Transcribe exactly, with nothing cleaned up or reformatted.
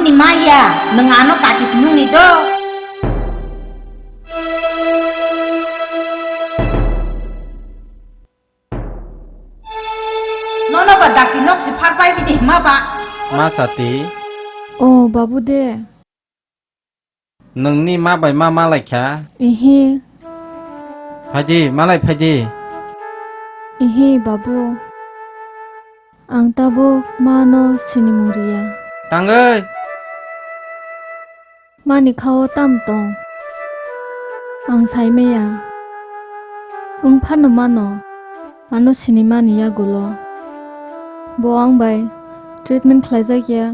Ni maya, nwng ano kati sinung ni do. Nono ba dakti nok si phar pai bidi hima ba. Ma sati. O babu de. Nwngni ma bai ma malai kha? Ihi. Phaidi, malai phaidi. Ihi, babu. Ang tabuk mano sinimung riya. Tangwi. Mani khao tam tong. Ang saimaya. Wng phano mano. Ano sinimani yagulo. Bo ang bai treatment khlaijak ya.